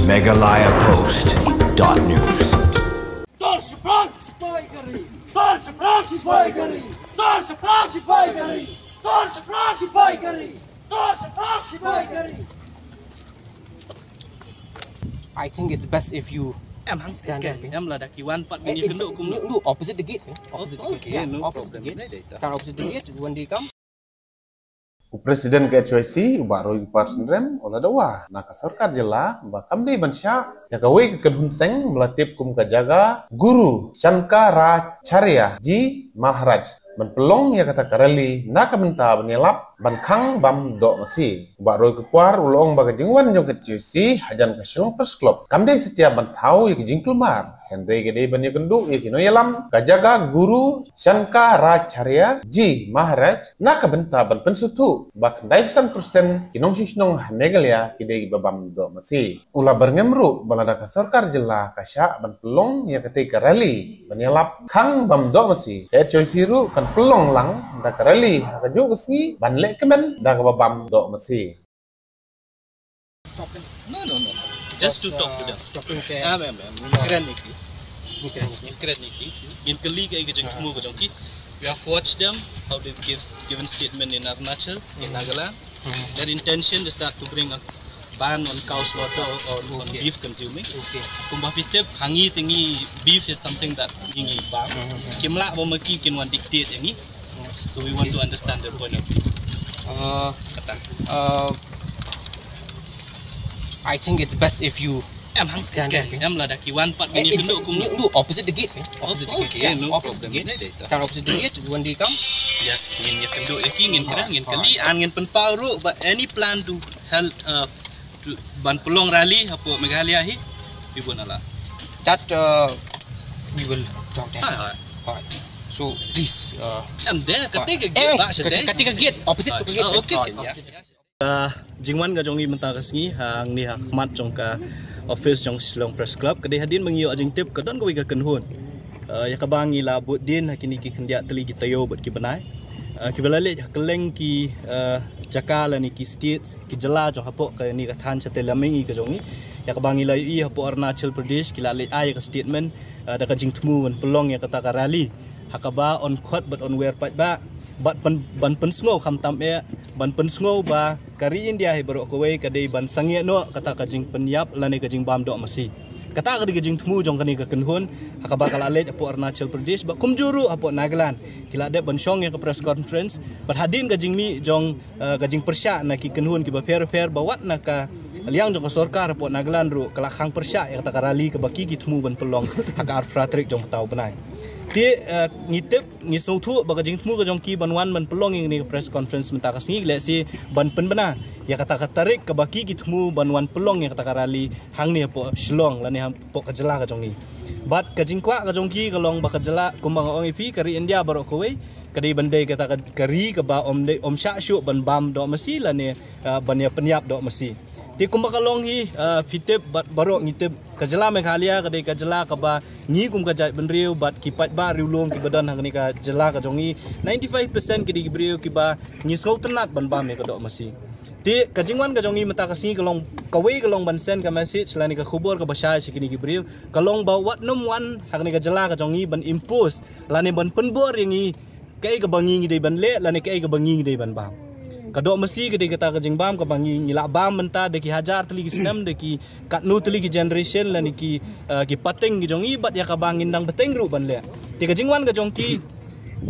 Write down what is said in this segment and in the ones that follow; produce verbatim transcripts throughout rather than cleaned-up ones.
Meghalaya Post dot news. Tor Sipran! Sipai Gari! Tor Sipran! Sipai Gari! Tor Sipran! Sipai Gari! Tor Sipran! Sipai Gari! Tor Sipran! Sipai Gari! I think it's best if you Em hang stand up, eh? Em la da ki wan pat. Eh, bini in kynduh fact, kum no, no, opposite the gate, eh? Opposite the gate. Okay, yeah, no problem. Opposite the gate. Stand opposite the gate, when they come. U President ka H Y C, u Bah Roy Kupar Synrem, u la dawa na ka sorkar jylla ba kam dei ban shah ïa kawei ka kynhun seng ba la tip kum ka jaka Guru Shankaracharya Ji Maharaj ban pynlong ïa kata ka rally na ka bynta ban ïalap ban khang bam doh masi. U Bah Roy Kupar u la ong ba ka jingwan jong ka H Y C hajan ka Shillong Press Club kam dei satia ban thaw ïa ka jingkulmar, hynrei ka dei ban ïakynduh ïa ki nongïalam ka jaka Guru Shankaracharya Ji Maharaj na ka bynta ban pynsngewthuh ba khyndai phew san percent ki nongshong shnong ha Meghalaya ki dei kiba bam doh masi. U la byrngem ruh ba lada ka sorkar jylla ka shah ban pynlong ïa katei ka rally ban ïalap khang bam doh masi, ka H Y C ruh kan pynlong lang da ka rally ha kajuh ka sngi ban lehkmen da kaba bam doh masi. Stopping. No, no, no, no. Just to talk to them. Stopping ke. Ah, ma'am, ma'am. Ngin kren ïa ki. Ngin kren ïa ki. Ngin kren ïa ki. Ngin kylli kaei ka jingthmu ka jong ki. We have watched them, how they've give, given statement in Arunachal, in Nagaland. Their intention is that to bring a ban on cow slaughter or on beef consuming. Okay. Kumba phi tip, ha ngi te ngi beef is something that ngi ngi bam. Kim lah ba ma ki kin wan dictate ïa ngi. So we want to understand their point of view. Uh, Kata. Uh, I think it's best if you Em hang stand up, eh? Em la da ki wan pat. Eh, bini in kynduh fact, kum no, no, opposite the gate, eh? Opposite the gate. Okay, yeah, no problem. Opposite the gate. Stand opposite the gate, when they come. Yes, ngin ïakynduh ïa ki, ngin kren, ngin kylli, and ngin pynpaw ruh ba any plan to help, uh, to ban pynlong rally hapoh Meghalaya hi, we won't allow. That, uh, we will talk that. Ah, ah. All right. So please, uh, Em de, kata ka gate, eh, ba, kata, kata ka gate, opposite to ka gate. Ah, okay, okay, yeah. Ka jingwan ka jong ngi mynta ka sngi hangne ha khmat jong ka office jong Shillong Press Club, ka dei hadien ba ngi ïoh jingtip ka don kawei ka kynhun, eh, ïa kaba ngi la bud dien ha kine ki khyndiat tylli ki taïew bad ki bnai, eh, kiba la leit ha kylleng ki, eh, jaka lane ki states, ki jylla jong hapoh kane ka thaiñ shatei lam mihngi ka jong ngi, ïa kaba ngi la ïohi hapoh Arunachal Pradesh ki la leit ai ïa ka statement, eh, da ka jingthmu ban pynlong ïa kata ka rally ha kaba yn khot bad yn wer paidbah bad pyn-, ban pynsngew khamtam eh ban pynsngew ba ka ri India hi baroh kawei ka dei ban sangeh noh kata ka jingpynïap lane ka jingbam doh masi. Kata ka dei ka jingthmu jong kane ka kynhun ha kaba ka la leit hapoh Arunachal Pradesh bad kumjuh ruh hapoh Nagaland. Ki la dep ban shong ïa ka press conference bad hadien ka jingmih jong, eh, ka jingpyrshah na ki kynhun kiba pher pher ba wat na ka liang jong ka sorkar hapoh Nagaland ruh ka la khang pyrshah ïa kata ka rally kaba ki ki thmu ban pynlong ha ka arphew phra tarik jong mynta u bnai. Te, eh, ngi tip, ngi sngewthuh ba ka jingthmu ka jong ki ban wan ban pynlong ïa kane ka press conference mynta ka sngi lehse ban pynbna ïa kata ka tarik kaba ki ki thmu ban wan pynlong ïa kata ka rally hangne hapoh Shillong lane hapoh ka jylla ka jong ngi. Bad ka jingkwah ka jong ki ka long ba ka jylla kumba nga ong ïa phi ka ri India baroh kawei ka dei ban dei kata ka, ka ri kaba ym dei, ym shah shuh ban bam doh masi lane, ah, ban ïa pynïap doh masi. Te kumba ka long hi, ah, phi tip bad baroh ngi tip ka jylla Meghalaya ka dei ka jylla kaba ngi kum ka jaitbynriew bad ki paidbah riewlum kiba don ha kane ka jylla ka jong ngi, ninety-five percent ki dei ki briew kiba ngi sngewtynnat ban bam ïa ka doh masi. Te ka jingwan ka jong ngi mynta ka sngi ka long kawei ka long ban send ka message lane ka khubor kaba shai sha kine ki briew, ka long ba wat nym wan ha kane ka jylla ka jong ngi ban impose lane ban pynbor ïa ngi kaei kaba ngi ngi dei ban leh lane kaei kaba ngi ngi dei ban bam. Ka doh masi ka dei kata ka jingbam kaba ngi ngi la bam mynta da ki hajar tylli ki snem, da ki katno tylli ki generation lane ki, eh, ki pateng ki jong ngi bad ïa kaba ngin dang bteng ruh ban leh. Te ka jingwan ka jong ki,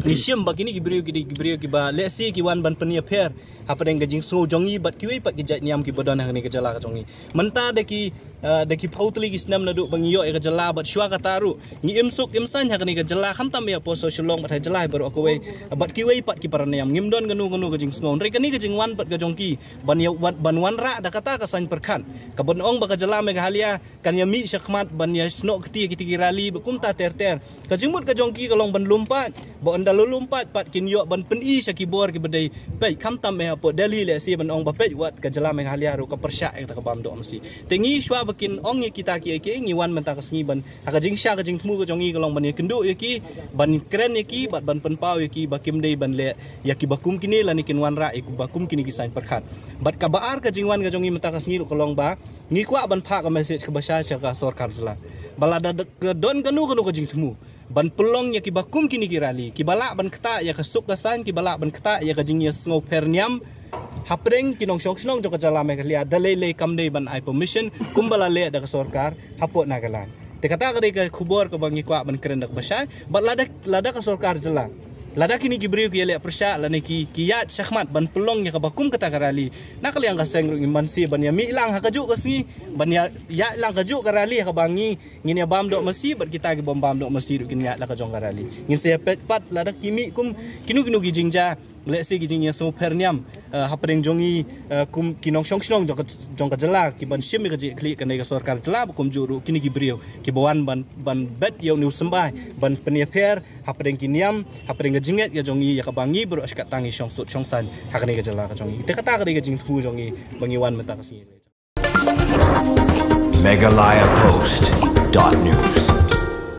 ngi shim ba kine ki briew ki dei ki briew kiba lehse ki wan ban pynïapher hapdeng ka jingsngew jong ngi bad kiwei pat ki jait niam kiba don ha kane ka jylla ka jong ngi. Mynta da ki, eh, da ki phew tylli ki snem naduh ba ngi ïoh ïa ka jylla bad shuwa kata ruh ngi im suk im saiñ ha kane ka jylla khamtam ïa hapoh Shillong bad ha jylla hi baroh kawei bad kiwei pat ki para niam ngim don kano kano ka jingsngew. Hynrei kane ka jingwan pat ka jong ki ban ïa, wan, ban wanrah da kata ka saiñ pyrkhat kaban ong ba ka jylla Meghalaya kan ïa mih shakhmat ban ïa snoh kti ïa kiti ki rally bad kumta ter ter. Ka jingmut ka jong ki ka long ban lum paid, ba ynda la lum paid pat kin ïoh ban pyni sha ki bor kiba dei peit khamtam eh Pud Delhi lehse ban ong ba peit wat ka jylla Meghalaya ruh ka pyrshah ïa kata ka bam doh masi. Te ngi shuwa ba kin ong ïa kita ki ïa ki, ngi wan mynta ka sngi ban ha ka jingshisha ka jingthmu ka jong ngi ka long ban ïa kynduh ïa ki, ban kren ïa ki, bad ban pynpaw ïa ki ba kim dei ban leh ïa kiba kum kine lane kin wanrah ïa kiba kum kine ki saiñ pyrkhat. Bad kaba ar ka jingwan ka jong ngi mynta ka sngi ruh ka long ba ngi kwah ban phah ka message kaba shai sha ka sorkar jylla ba lada don kano kano ka jingthmu ban pynlong ïa kiba kum kine ki rally, kiba lah ban ktah ïa ka suk ka saiñ, kiba lah ban ktah ïa ka jingïasngew pher niam hapdeng ki nongshong shnong jong ka jylla Meghalaya, da lei lei kam dei ban ai permission kumba la leh da ka sorkar hapoh Nagaland. Te kata ka dei ka khubor kaba ngi kwah ban kren da kaba shai. Bad lada, lada ka sorkar jylla, lada kine ki briew ki ïaleh pyrshah lane ki, ki ïaid shakhmat ban pynlong ïa kaba kum kata ka rally, na ka liang ka seng ruh ngim banse ban ïa mih lang ha kajuh ka sngi, ban ïa, ïaid lang kajuh ka rally ha kaba ngi ngin ïa bam doh masi, bad kita ki bym bam doh masi ruh kin ïaid la ka jong ka rally. Ngin sa ïa peit pat lada ki mih kum kino kino ki jingjia, lehse ki jingïasngew pher niam, eh, hapdeng jong ngi, eh, kum ki nongshong shnong jong ka, jong ka jylla, kiban shim ïa ka jingïakhlieh kane ka sorkar jylla, ba kumjuh ruh kine ki briew kiba wan ban, ban bet ïa une u symbai ban pynïapher hapdeng ki niam, hapdeng ka jingngeit ka jong ngi ïa kaba ngi baroh shi katta ngi shong suk shong saiñ ha kane ka jylla ka jong ngi. Te kata ka dei ka jingthmu jong ngi ba ngi wan mynta ka sngi. Meghalaya Post dot news.